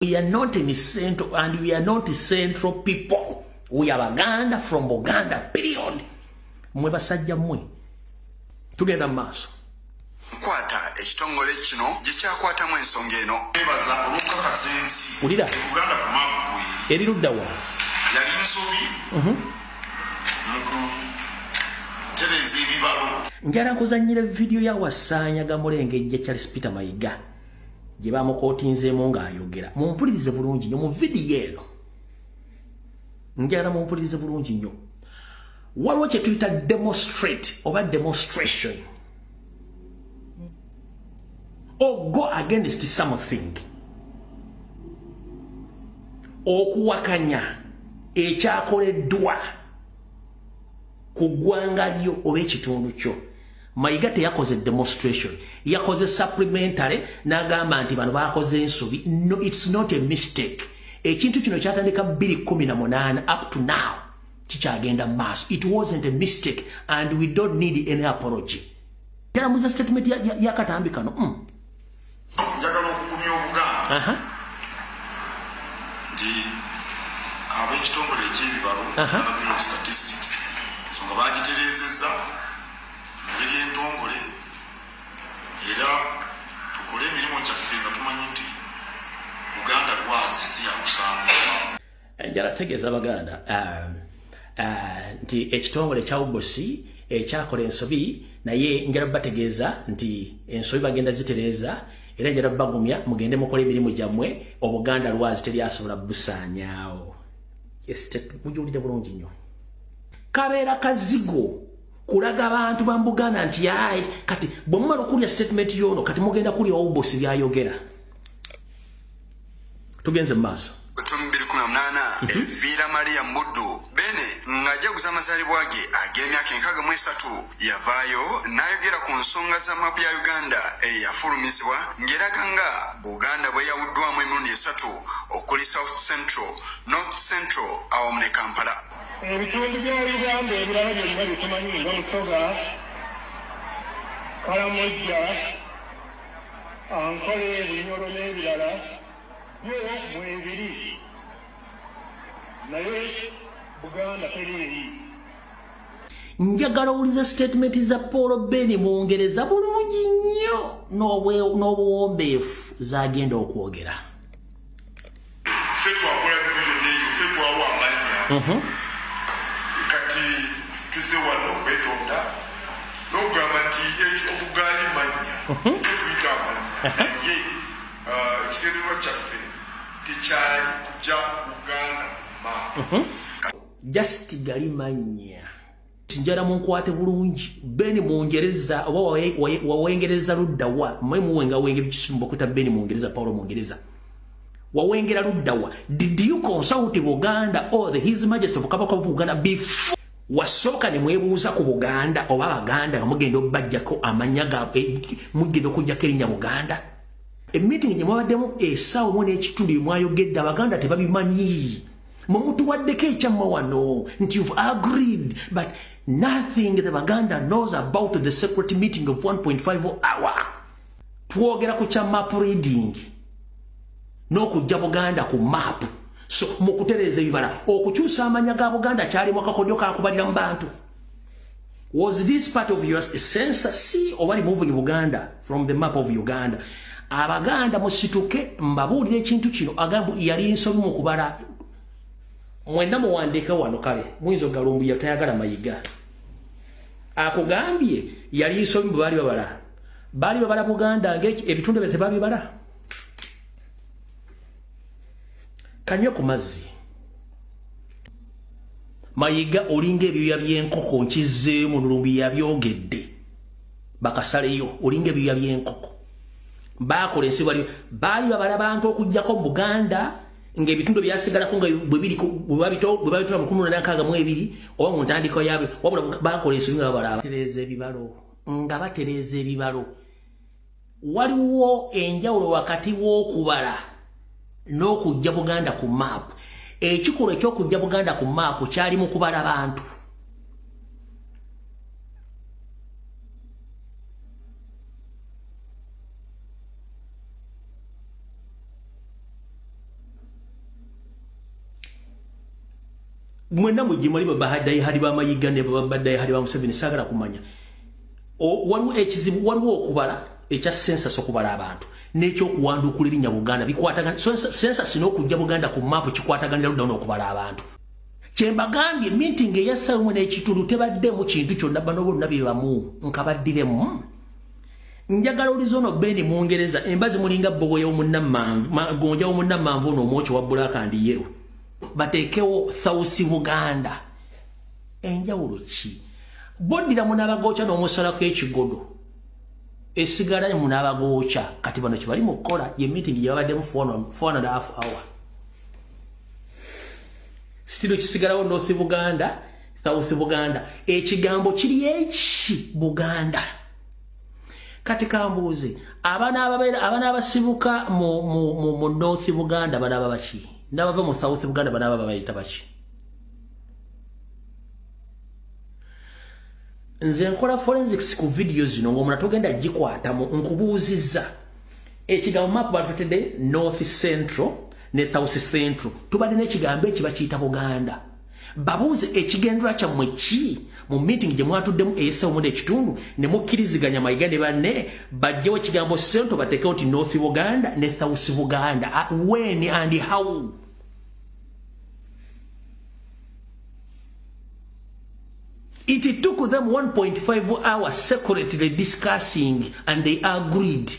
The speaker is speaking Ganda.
We are not in central and we are not central people. We are Baganda from Buganda, period. Mwe basajja mwe. Tugenda maaso. Kwata ekitongole kino gye kyakwatamu ensonga eno. Ebaza olw'okukakasa ensi. Wulira. Buganda ku maapu. Eri ludda wa? Yali nsobi. Mu kutereeza ebibalo. Njagala nkuzannyira vidiyo ya Wasaanya Gamulengejja Charles Peter Mayiga gye bamukootinzeemu ng'ayogera. Mumpulirize bulungi nnyo mu vidiyo eno. Njagala mumpulirize bulungi nnyo. Waliwo kye tuyita demonstrate oba demonstration. Or go against something. Okuwakanya ekyakoleddwa ku ggwanga lyo oba ekitundu kyo. Mayiga teyakoze demonstration, yakoze supplementary n'agamba nti bano bakoze ensobi. No, it's not a mistake. Ekintu kino kyatandika 2018 up to now kikyagenda maaso. It wasn't a mistake and we don't need any apology. Yalamuza statement ya katambi kano. Njagala okugumya Obuganda. Nti ab'ekitongole eky'ebibalo, Bureau of Statistics, ensonga bagitereezezza mu ngeri entongole, era tukole emirimu gyaffe nga tumanyi nti Buganda lwazi si ya kusanguka. Njagala tegeeza Abaganda nti ekitongole kya UBOS ekyakola ensobi, naye njagala bategeeza nti ensobi bagenda zitereeza, era njagala bagumya mugende mukole emirimu gyammwe. Obuganda lwazi teryasobola busaanyaawo. Mujulire bulungi nnyo. Kabeera kazigo kulaga abantu ba Buganda nti ayi kati bwe mumala okulya statement y'ono kati mugenda kulya UBOS byayogera. Tugenze mu maaso. 2018 Elvira Maria Mbuddu Bene ng'ajaguza amazaalibwa ge ag'emyaka 63 yavaayo n'ayogera ku nsonga za maapu ya Uganda eyafulumizibwa ng'eraga nga Buganda bwe yawuddwamu emirundi 3 okuli South Central, North Central awamu ne Kampala. Ebitundu bya Uganda ebirala byonna bye tumanyi nga Busoga, Kalamojja, Ankole, Bunyoro n'ebirala byo mwebiri, naye Buganda teri. Njagala owulize statement za Paul Beni Mungereza bulungi nnyo n'obuwombeefu z'agenda okwogera. Ffe twakola division eyo, ffe twawa amannya. Kati tuze wano okwetonda n'okugamba nti obugaali mannya, tetuyita amannya, naye ekigendererwa kyaffe tekyali kujja Buganda ku maapu. Just gali mannya. Njagala munkwate bulungi. Beni Mungereza oba wawengereza ludda wa? Mwe muwenga wenge bikisumba okuta Beni Mungereza, Paulo Mungereza. Wawengera ludda wa? Did you consult Buganda or the His Majesty of Kabaka of Buganda before? Wasooka ne mwebuuza ku Buganda oba Abaganda nga mugenda obbajjako amannya gaabwe, mugenda okuggyako erinnya Buganda? Emeeting gye mwabaddemu essaawa emu n'ekitundu bye mwayogedde Abaganda tebabimanyi. Mumutuwaddeko ekyammwe wano nti you've agreed, but nothing the Baganda knows about the secret meeting of 1.5 hour. Twogera ku kya map reading n'okujja Buganda ku map. So mu kutereeza ebibala okukyusa amannya ga Buganda kyalimu akakodyo kakubalira mu bantu. Was this part of your census oba removing Buganda from the map of Uganda? Abaganda musituke mbabuulire ekintu kino. Agamba yali nsobi mu kubala. Mwenda muwandiike wano kale muyinza ogalumbuya tayagala Mayiga. Akugambye yali nsobi bwe baali babala. Baali babala Buganda ng'ebitundu bye tebabibala. Kanywe ku mazzi. Mayiga olinga ebyoya by'enkoko nkizzeemu Nulumbi yabyogedde. Bakasaleyo olinga ebyoya by'enkoko. Baakola ensi baali babala bantu okuggyako Buganda ng'ebitundu byasigalako nga bwe biri bwe babitwala mu 1962 oba mu ntandikwa yaabwe, wabula baakola ensobi nga babala. Batereeza ebibalo, nga batereeza ebibalo. Waliwo enjawulo wakati w'okubala n'okujja Buganda ku maapu. Ekikolwa eky'okujja Buganda ku maapu kyali mu kubala bantu. Mwenna mujimali babahadai hadi ba Mayiga ne babadai hadi ba Museveni saagala kumanya. Waliwo ekizibu, waliwo okubala ekya census okubala abantu n'ekyokuwanduukula erinnya Buganda bikwatagana. Census n'okujja Buganda ku maapu kikwataganira ludda n'okubala abantu. Kyembagambye meeting eyassawo n'ekitundu tebaddemu kintu kyonna, bano bonna bye bamu nkabaddiremu. Njagala olizono Beni Mungereza embazi mulinga bbogo y'omunnammanvu gonja w'omunnammanvu ono omwokyo wa black and yellow, bateekewo South Buganda. Enjawulo ki? Boddira munaabagooca n'omusalako ekigodo esigala munaabagooca. Kati bano kibali mu kukola ye meeting gye babaddemu 4.5 hour. Still kisigalawo North Buganda, South Buganda. Ekigambo kiri eki Buganda. Kati kambuuze abaana abasibuka mu North Buganda banaaba baki? N'abava mu South Buganda banaaba babayita baki? Nze nkola forensics ku video zino ng'omuna togenda gikwatamu, nkubuuzizza ekigambo map batutedde North Central ne South Central, tubadde n'ekigambo eki bakiyita Buganda. Babuuze ekigendera kyammwe ki mu meeting gye mwatuddemu ey'essaawa ekitundu ne mukkiriziganya Mayiga ne banne bajjewo ekigambo Central bateekewo nti North Buganda ne South Buganda. When and how? It took them 1.5 hours separately discussing and they agreed.